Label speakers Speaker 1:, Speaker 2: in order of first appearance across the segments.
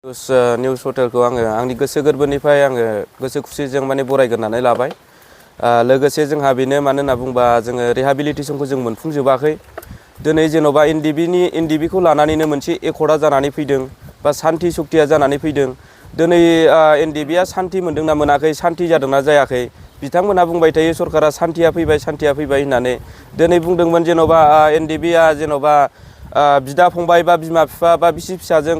Speaker 1: News पर्टेलखौ आङो आंनि गोसो गोरबोनिफ्राय आङो गोसो खुसिजों माने बरायग्रोनानै लाबाय। लोगोसे जोंहा बेनो मानो होनना बुंबा जोङो रिहाबिलिटेसनखौ जों मोनफुंजोबाखै। दिनै जेन'बा एनडिबिखौ लानानैनो मोनसे एकर्डआ जानानै फैदों बा सान्ति सक्तिया जानानै फैदों। दिनै एनडिबिआ सान्ति मोनदोंना मोनाखै, सान्ति जादोंना जायाखै, बिथांमोनहा बुंबाय थायो सरकारा सान्तिया फैबाय होननानै। दिनै बुंदोंमोन जेन'बा एनडिबिआ जेन'बा बिदा फंबाय बा बिमा बिफा बा बिसि फिसाजों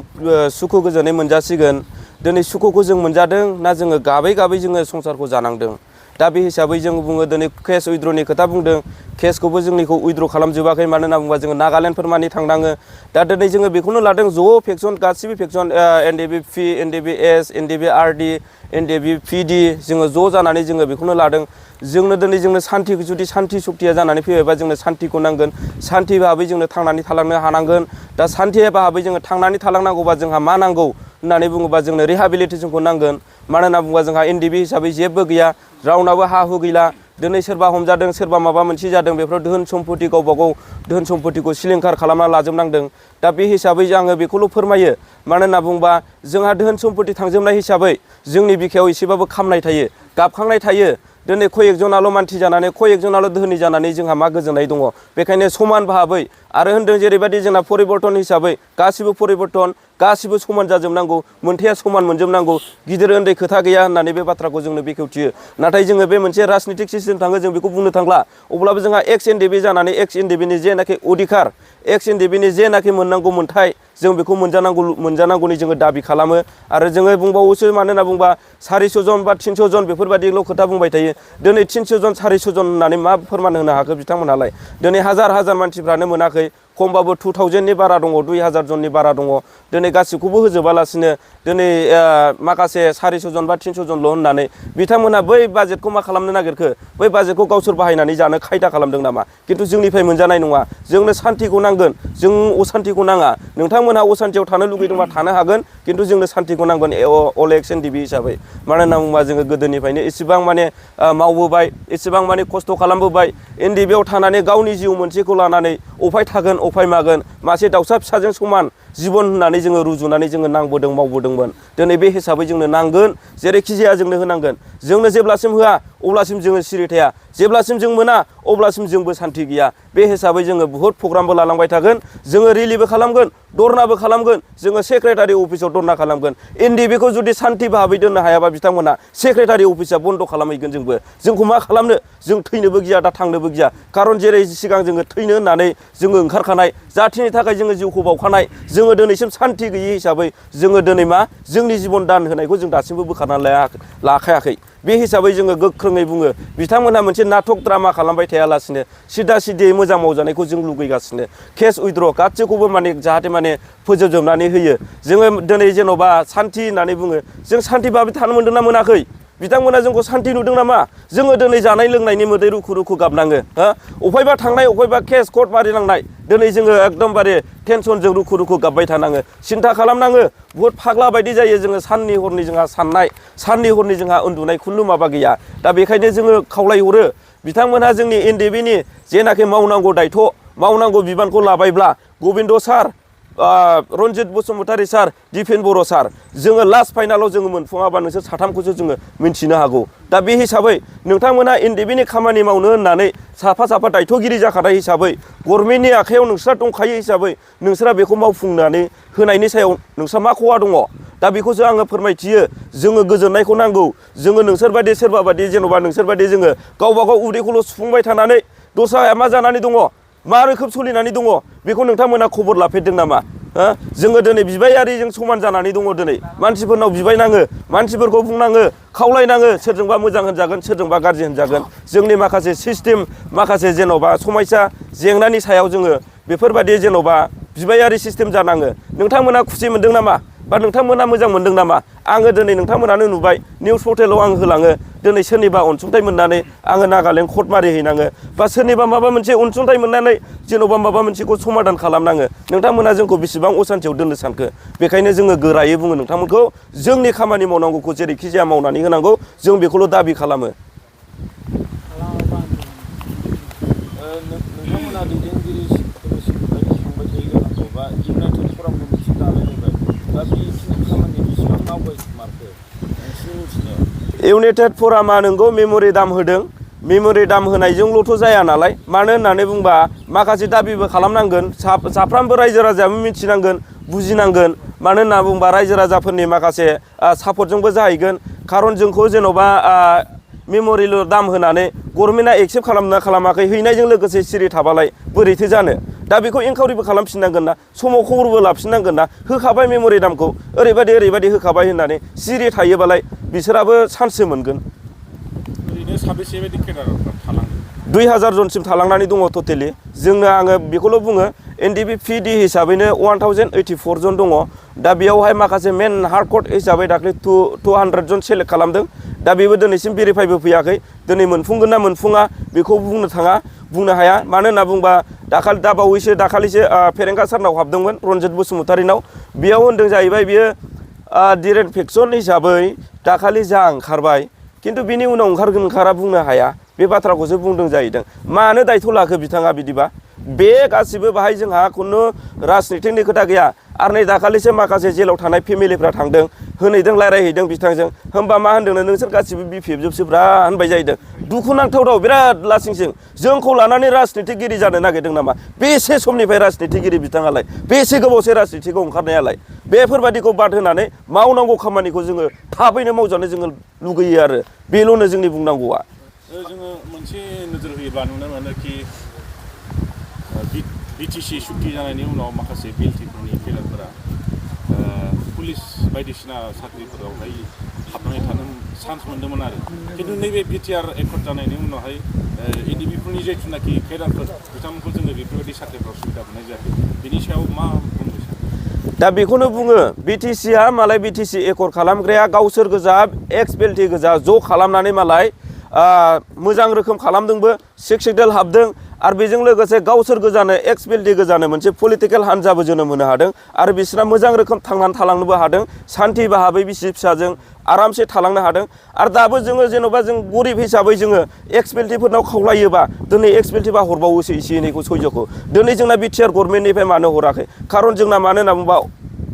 Speaker 1: सुखु गोजोनै मोनजासिगोन। दिनै सुखुखौ जों मोनजादों ना जोङो गाबै गाबै जोङो संसारखौ जानांदों। दा बे हिसाबै जों बुङो दिनै केस उइद्र'नि खोथा बुंदों। केसखौबो जोंनिखौ उइद्र' खालामजोबाखै, मानो होनना बुङोबा जोङो नागालेण्डफोर मानि थांनाङो। दा दिनै जोङो बेखौनो लादों ज' फेक्सन गासिबो फेक्सन एनडिबि पि, एनडिबि एस, एनडिबि आरडि, एनडिबि पिडि जोङो ज' जानानै जोङो बेखौनो लादों। जोंनो सान्ति, जुदि सान्ति सक्तिया जानानै फैबायबा जोंनो सान्तिखौ नांगोन। सान्ति भाबै जोंनो थांनानै थालांनो हानांगोन। दा सान्ति भाबै जोङो थांनानै थालांनांगौबा जोंहा मा नांगौ होननानै बुङोबा जोंनो रिहाबिलिटेसनखौ नांगोन। मानो होनना बुङोबा जोंहा एनडिबि हिसाबै जेबो गैया, रावनाबो हा हु गैला। दिनै सोरबा हमजादों, सोरबा माबा मोनसे जादों, बेफोराव धोन सम्पति गावबा गाव धोन सम्पतिखौ सिलिंखार खालामना लाजोबनांदों। दा बे हिसाबै आङो बेखौल' फोरमायो, मानो होनना बुङोबा जोंहा धोन सम्पति थांजोबनाय हिसाबै जोंनि बिखायाव एसेबाबो खामनाय थायो, गाबखांनाय थायो। दिनै कयेकजनाल' मानसि जानानै, कयेकजनाल' धोनि जानानै जोंहा मा गोजोननाय दङ। बेखायनो समान भाबै आरो होन्दों जेरैबायदि जोंना परिबर्तन हिसाबै गासिबो परिबर्तन, गासिबो समान जाजोबनांगौ, मोनथाया समान मोनजोबनांगौ, गिदिर उन्दै खोथा गैया होननानै बे बाथ्राखौ जोंनो बेखेवथियो। नाथाय जोङो बे मोनसे राजनितिक सिस्टेम थाङो, जों बेखौ बुंनो थांला। अब्लाबो जोंहा एक्स एनडिबि जानानै एक्स एनडिबिनि जेनाखि अधिकार, एक्स एनडिबिनि जेनाखि मोननांगौ मोन्थाय, जों बेखौ मोनजानांगौनि जोङो दाबि खालामो। आरो जोङो बुंबावोसो, मानो होनना बुंबा 400 जन बा 300 जन बेफोरबायदिल' खोथा बुंबाय थायो। दिनै 300 जन 400 जन होननानै मा फोरमान होनो हाखो बिथांमोनहालाय? दिनै हाजार हाजार मानसिफ्रानो मोनाखै, खमबाबो 2000नि बारा दङ, 2000 जननि बारा दङ। दिनै गासिखौबो होजोबालासिनो दिनै माखासे 400 जन बा 300 जनल' होननानै बिथांमोनहा बै बाजेटखौ मा खालामनो नागिरखो? बै बाजेटखौ गावसोर बाहायनानै जानो खायदा खालामदों नामा? खिन्थु जोंनिफ्राय मोनजानाय नङा। जोंनो सान्तिखौ नांगोन, जों असान्तिखौ नाङा। नोंथांमोनहा असान्तियाव थानो लुगैदोंबा थानो हागोन, खिन्थु जोंनो सान्तिखौ नांगोन अल एक्स एनडिबि हिसाबै। मानो होनना बुङोबा जोङो गोदोनिफ्रायनो इसेबां माने मावबोबाय, इसेबां माने खस्थ' खालामबोबाय। एनडिबिआव थानानै गावनि जिउ मोनसेखौ लानानै अफाय थागोन अफाय मागोन, मासे दाउसा फिसाजों समान जिबन होननानै जोङो रुजुनानै जोङो नांबोदों, मावबोदोंमोन। दिनै बे हिसाबै जोंनो नांगोन, जेरैखि जाया जोंनो होनांगोन। जोंनो जेब्लासिम होआ अब्लासिम जोङो सिरि थाया, जेब्लासिम जों मोना अब्लासिम जोंबो सान्ति गैया। बे हिसाबै जोङो बुहुत प्रग्रामबो लालांबाय थागोन, जोङो रेलिबो खालामगोन, धरनाबो खालामगोन, जोङो सेक्रेटारि अफिसाव धरना खालामगोन। एनडिबिखौ जुदि सान्ति भाबै दोननो हायाबा बिथांमोना सेक्रेटारि अफिसा बन्द' खालामहैगोन जोंबो। जोंखौ मा खालामनो? जों थैनोबो गिया, दा थांनोबो गिया। खारन जेरै सिगां जोङो थैनो होननानै जोङो ओंखारखानाय, जाथिनि थाखाय जोङो जिउखौ बावखानाय, जोङो दिनैसिम सान्ति गैयि हिसाबै जोङो दिनै मा जोंनि जिबन दान होनायखौ जों दासिमबो बोखारनानै लाखायाखै। बे हिसाबै जोङो गोख्रोङै बुङो, बिथांमोनहा मोनसे नाटक ड्रामा खालामबाय थायालासिनो सिदा सिदियै मोजां मावजानायखौ जों लुगैगासिनो। केस उइद्र' गासैखौबो माने जाहाथे माने फोजोबजोबनानै होयो। जोङो दिनै जेन'बा सान्ति होननानै बुङो, जों सान्ति भाबै थानो मोनदोंना मोनाखै? बिथांमोना जोंखौ सान्ति नुदों नामा? जोङो दिनै जानाय लोंनायनि मोदै रुखु रुखु गाबनाङो। अफायबा थांनाय, अफायबा केस कर्ट मारिनांनाय, दिनै जोङो एकदमबारे टेनसनजों रुखु रुखु गाबबाय थानाङो, सिन्था खालामनाङो। बुहुत फाग्ला बायदि जायो जोङो, साननि हरनि जोंहा साननाय, साननि हरनि जोंहा उन्दुनाय खुनु माबा गैया। दा बेखायनो जोङो खावलायहरो, बिथांमोनहा जोंनि एनडिबिनि जेनाखि मावनांगौ दायथ', मावनांगौ बिबानखौ लाबायब्ला गबिन्द सार, रन्जित बसुमतारी सार, दिपेन बर' सार, जोङो लास्ट फाइनालाव जोङो मोनफुङाबा नोंसोर साथामखौसो जोङो मिन्थिनो हागौ। दा बे हिसाबै नोंथांमोना एनडिबिनि खामानि मावनो होननानै साफा साफा दायथ'गिरि जाखानाय हिसाबै, गभर्नमेन्टनि आखायाव नोंस्रा दंखायो हिसाबै नोंस्रा बेखौ मावफुंनानै होनायनि सायाव नोंस्रा मा खहा दङ? दा बेखौसो आङो फोरमायथियो। जोङो गोजोननायखौ नांगौ। जोङो नोंसोरबायदि सोरबा बायदि जेन'बा नोंसोरबायदि जोङो गावबा गाव उदैखौल' सुफुंबाय थानानै दस्राया मा जानानै दङ, मा रोखोम सोलिनानै दङ, बेखौ नोंथांमोना खबर लाफेरदों नामा? जोङो दिनै बिबायारिजों समान जानानै दङ। दिनै मानसिफोरनाव बिबायनाङो, मानसिफोरखौ बुंनाङो, खावलायनाङो, सोरजोंबा मोजां होनजागोन, सोरजोंबा गाज्रि होनजागोन। जोंनि माखासे सिस्टेम, माखासे जेन'बा समयसा जेंनानि सायाव जोङो बेफोरबायदि जेन'बा बिबायारि सिस्टेम जानाङो। नोंथांमोना खुसि मोनदों नामा? बा नोंथांमोना मोजां मोनदों नामा? आङो दिनै नोंथांमोनानो नुबाय, निउस पर्टेलाव आं होलाङो, दिनै सोरनिबा अनसुंथाइ मोननानै आङो नागालेण्ड कर्ट मारिहैनाङो, बा सोरनिबा माबा मोनसे अनसुंथाइ मोननानै जेन'बा माबा मोनसेखौ समाधान खालामनाङो। नोंथांमोना जोंखौ बेसेबां असान्थियाव दोननो सानखो? बेखायनो जोङो गोरायै बुङो नोंथांमोनखौ, जोंनि खामानि मावनांगौखौ जेरैखि जाया मावनानै होनांगौ, जों बेखौल' दाबि खालामो।
Speaker 2: नोंथांमोना दैदेनगिरिफोरनिसिम थांबाय थायो जानांगौ, बा इउनाइटेड फरामनि मोनसे दालाय होबाय, दा बेखिनि
Speaker 1: इउनाइटेड फरामा नोंगौ मेम'रि दाम होदों मेम'रि दाम होनायजोंल'थ' जाया नालाय मानो होननानै बुंबा माखासे दाबिबो खालामनांगोन साफ्रोमबो रायजो राजायाबो मिथिनांगोन बुजिनांगोन मानो होनना बुंबा रायजो राजाफोरनि माखासे सापर्टजोंबो जाहैगोन खारन जोंखौ जेन'बा मेम'रिल' दाम होनानै गभर्नमेन्टआ एक्सेप्ट खालामना खालामाखै हैनायजों लोगोसे सिरि थाबालाय बोरैथो जानो दा बेखौ इनकुवारिबो खालामफिननांगोन ना समाव खबरबो लाफिननांगोन ना होखाबाय मेम'रि दामखौ ओरैबायदि होखाबाय होननानै सिरि थायोबालाय बिसोराबो चान्ससो मोनगोन 2000 जनसिम थालांनानै दङ टटेलि जोंनो आङो बेखौल' बुङो एनडिपि पिडि हिसाबैनो 1084 जन दङ दा बेयावहाय माखासे मेन हार्डक'ड हिसाबै दाख्लै 200 जन सेलेक्ट खालामदों दा बेबो दिनैसिम भेरिफाइबो फैयाखै दिनै मोनफुंगोन ना मोनफुङा बेखौ बुंनो हाया मानो होनना बुंबा दाखालिसो फेरेंगा सारनाव हाबदोंमोन रन्जित बसुमतारिनाव बेयाव होनदों जाहैबाय बियो डिरेक्ट हिसाबै दाखालि जा ओंखारबाय किन्तु बिनि उनाव ओंखारा बुंनो हाया बे बाथ्राखौसो बुंदों जाहैदों मानो दायथ' लाखो बिथाङा बिदिबा बे गासिबो बाहाय जोंहा खुनु राजनितिकनि खोथा गैया आरो नै दाखालिसो माखासे जेलाव थानाय फेमिलिफ्रा थांदों होनहैदों रायज्लायहैदों बिथांजों होमबा मा होनदोंनो नोंसोर गासिबो बिपिएफ जोबसोब्रा होनबाय जाहैदों दुखुनांथाव बिराद लासिंसिं जोंखौ लानानै राजनितिगिरि जानो नागिरदों नामा बेसे समनिफ्राय राजनितिगिरि बिथाङालाय बेसे गोबावसै राजनितिखौ ओंखारनायालाय बेफोरबादिखौ बाद होनानै मावनांगौ खामानिखौ जोङो थाबैनो मावजानो जोङो लुगैयो आरो बेल'नो जोंनि बुंनांगौआ
Speaker 2: जोङो मोनसे नोजोर होयोब्ला नुनो मोनो कि बिटिसि सुक्ति जानायनि उनाव माखासे बिएलटिफोरनि केडारफोरा पुलिस बायदिसिना साख्रिफोरावहाय हाबनानै थानो चान्स मोन्दोंमोन आरो खिन्थु नैबे बिटिआर एकर्ड जानायनि उनावहाय एनडिपिफोरनि जिथुनाखि केडारफोर बिथांमोनखौ जोङो बेफोरबायदि साख्रिफ्राव सुबिदा मोननाय जायाखै बिनि सायाव मा बुंनो सानो
Speaker 1: दा बेखौनो बुङो बिटिसिआ मालाय बिटिसि एकर्ड खालामग्राया गावसोर गोजा एक्स बेल्टि गोजा ज' खालामनानै मालाय मोजां रोखोम खालामदोंबो सिक्स हाबदों आरो बेजों लोगोसे गावसोर गोजानो एक्स बेल्टि गोजानो मोनसे पलिटिकेल हान्जाबो जोनोम होनो हादों आरो बिसोरना मोजां रोखोम थांनानै थालांनोबो हादों सान्थि भाबै बिसि फिसाजों आरामसे थालांनो हादों आरो दाबो जोङो जेन'बा जों गरिब हिसाबै जोङो एक्स बेल्टिफोरनाव खावलायोबा दिनै एक्स बेल्टिबा हरबावोसो एसे एनैखौ सयज'खौ दिनै जोंना बिटिआर गभर्नमेन्टनिफ्राय मानो हराखै खारन जोंना मानो होनना बुंबा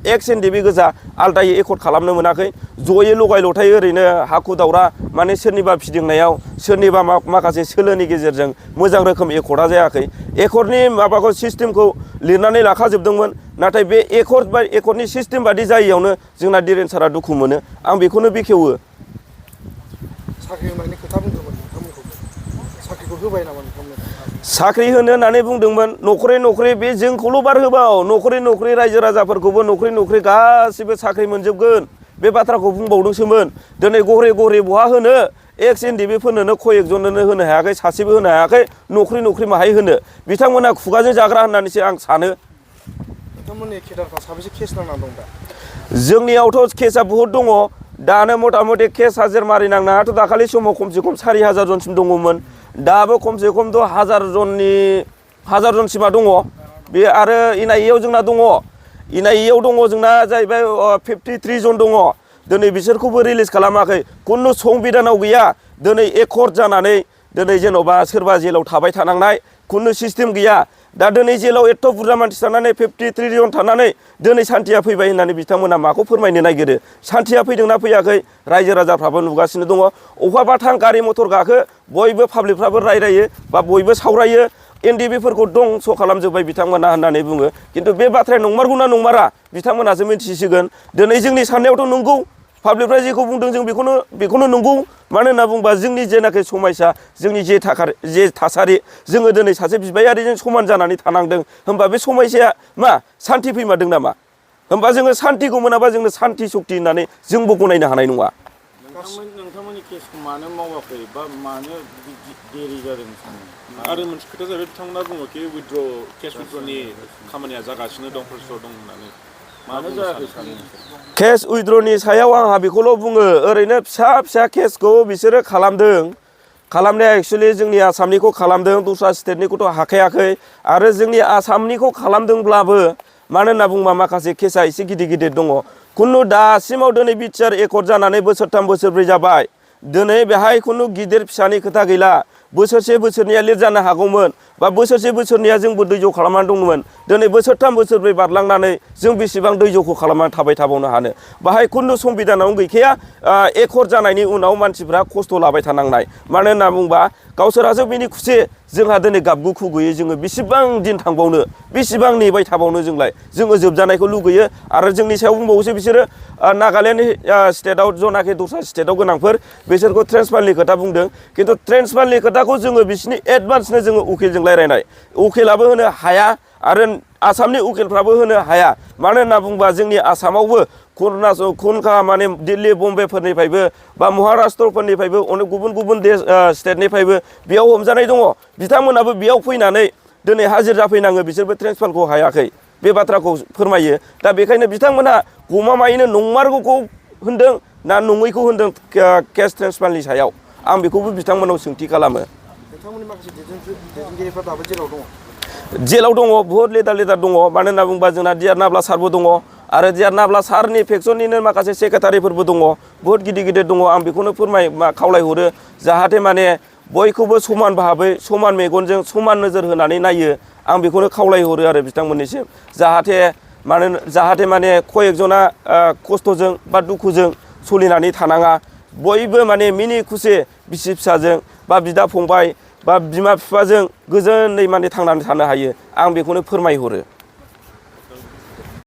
Speaker 1: एक्स एनडिपि गोजा आलदायै एकर्ड खालामनो मोनाखै जयै लगाय लथाय ओरैनो हाखु दावरा माने सोरनिबा फिदिंनायाव सोरनिबा माखासे सोलोनि गेजेरजों मोजां रोखोम एकर्डा जायाखै एकर्डनि माबाखौ सिस्टेमखौ लिरनानै लाखाजोबदोंमोन नाथाय बे एकर्डनि सिस्टेम बादि जायैयावनो जोंना दिरेन सारा दुखु मोनो आं बेखौनो बेखेवो
Speaker 3: साख्रि होनायनि खोथा बुंदोंमोन नोंथांमोनखौ साख्रिखौ होबाय नामा नोंथांमोन
Speaker 1: साख्रि होनो होननानै बुंदोंमन न'खरै बे जोंखौल' बार होबाव न'खरै रायजो राजाफोरखौबो न'खरै गासिबो साख्रि मोनजोबगोन बे बाथ्राखौ बुंबावदोंसोमोन दिनै गहरे बहा होनो एक्स एनडिपिफोरनोनो कयेकजननो होनो हायाखै सासेबो होनो हायाखै न'खरै माहाय होनो बिथांमोना खुगाजों जाग्रा होननानैसो आं सानो
Speaker 3: नोंथांमोननि केडारफ्रा साबेसे केस नांना दं दा
Speaker 1: जोंनियावथ' केसा बहुद दङ दानो मथा मथि केस हाजिर मारिनांनायाथ' दाखालि समाव खमसे खम 4000 जनसिम दङमोन दाबो खमसे खम 1000 जनसिमा दङ बे आरो एनआइएआव जोंना दङ एनआइएआव दङ जोंना जाहैबाय 53 जन दङ दिनै बिसोरखौबो रिलिज खालामाखै खुनु संबिधानाव गैया दिनै एकर्ड जानानै दिनै जेन'बा सोरबा जेलाव थाबाय थानांनाय खुनु सिस्टेम गैया दा दिनै जेलाव एथ' बुरजा मानसि थानानै 53 जन थानानै दिनै सान्थिया फैबाय होननानै बिथांमोना माखौ फोरमायनो नागिरो सान्थिया फैदोंना फैयाखै रायजो राजाफ्राबो नुगासिनो दङ अबेबा थां गारि मथर गाखो बयबो पाब्लिकफ्राबो रायरायो बा बयबो सावरायो एनडिपिफोरखौ दंस' खालामजोब्बाय बिथांमोना होननानै बुङो खिन्थु बे बाथ्राया नंमारगौना नंमारा बिथांमोनासो मिन्थिसिगोन दिनै जोंनि साननायावथ' नंगौ पाब्लिकफ्रा जेखौ बुंदों जों बेखौनो नंगौ मानो होनना बुंबा जोंनि जेनाखि समयसा जोंनि जे थासारि जोङो दिनै सासे बिबायारिजों समान जानानै थानांदों होमबा बे समयसाया मा सान्थि फैमारदों नामा होमबा जोङो सान्थिखौ मोनाबा जोंनो सान्थि सक्ति होननानै जोंबो गनायनो हानाय नङा
Speaker 2: नोंथांमोननि केसखौ मानो मावाखै बा मानो देरि जादों आरो मोनसे खोथा जाहैबाय बिथांमोना बुङो कि केस उइथड्रनि खामानिया जागासिनो दं प्रसेसआव दं होननानै मानो जायाखै सानो
Speaker 1: केस उइथड्रनि सायाव आंहा बेखौल' बुङो ओरैनो फिसा केसखौ बिसोरो खालामनाया एक्सुवेलि जोंनि आसामनिखौ खालामदों दस्रा स्टेटनिखौथ' हाखायाखै आरो जोंनि आसामनिखौ खालामदोंब्लाबो मानो होनना बुंबा माखासे केसा एसे गिदिर दङ खुनु दासिमाव दिनै बिटिआर एकर्ड जानानै बोसोरथाम बोसोरब्रै जाबाय दिनै बेहाय खुनु गिदिर फिसानि खोथा गैला बोसोरसे बोसोरनैया लेट जानो हागौमोन बा बोसोरसे बोसोरनैया जोंबो दैज' खालामनानै दंमोन दिनै बोसोरथाम बोसोरब्रै बारलांनानै जों बेसेबां दैज'खौ खालामनानै थाबाय थाबावनो हानो बाहाय खुनु संबिधानावनो गैखाया एकर्ड जानायनि उनाव मानसिफ्रा खस्थ' लाबाय थानांनाय मानो होनना बुंबा गावसोरासो बिनि खुसि जोंहा दिनै गाबगु खुगैयो जोङो बेसेबां दिन थांबावनो बेसेबां नेबाय थाबावनो जोङो जोबजानायखौ लुगैयो आरो जोंनि सायाव बुंबावोसो बिसोरो नागालेण्ड स्टेटआव जनाखि दस्रा स्टेटआव गोनांफोर बिसोरखौ ट्रेन्सफारनि खोथा बुंदों खिन्थु ट्रेन्सफारनि खोथाखौ जोङो बिसिनि एडभान्सनो जोङो उकिलजों रायज्लायनाय उकिलाबो होनो हाया आरो आसामनि उकिलफ्राबो होनो हाया मानो होनना बुंबा जोंनि आसामावबो खुनखा माने दिल्ली बम्बेफोरनिफ्रायबो बा महाराष्ट्रफोरनिफ्रायबो अनेक गुबुन गुबुन स्टेटनिफ्रायबो बेयाव हमजानाय दङ बिथांमोनाबो बेयाव फैनानै दिनै हाजिर जाफैनाङो बिसोरबो ट्रेन्सफारखौ हायाखै बे बाथ्राखौ फोरमायो दा बेखायनो बिथांमोना गमामायैनो नंमारगौखौ होनदों ना नङैखौ होनदों केस ट्रेन्सफारनि सायाव आं बेखौबो बिथांमोनाव सोंथि खालामो
Speaker 3: नोंथांमोननि माखासे दैदेनगिरिफ्रा दाबो जेलाव दङ
Speaker 1: जेलाव दङ बुहुत लेदार दङ मानो होनना बुंबा जोंना डिआर नाब्ला सारबो दङ आरो डिआर नाब्ला सारनि फेक्सननिनो माखासे सेक्रेटारिफोरबो दङ बुहुत गिदिर दङ आं बेखौनो खावलायहरो जाहाथे माने बयखौबो समान भाबै समान मेगनजों समान नोजोर होनानै नायो आं बेखौनो खावलायहरो आरो बिथांमोननिसिम जाहाथे माने कयेकजना खस्थ'जों बा दुखुजों सोलिनानै थानाङा बयबो माने मिनि खुसि बिसि फिसाजों बा बिदा फंबाय बा बिमा बिफाजों गोजोनै माने थांनानै थानो हायो आं बेखौनो फोरमायहरो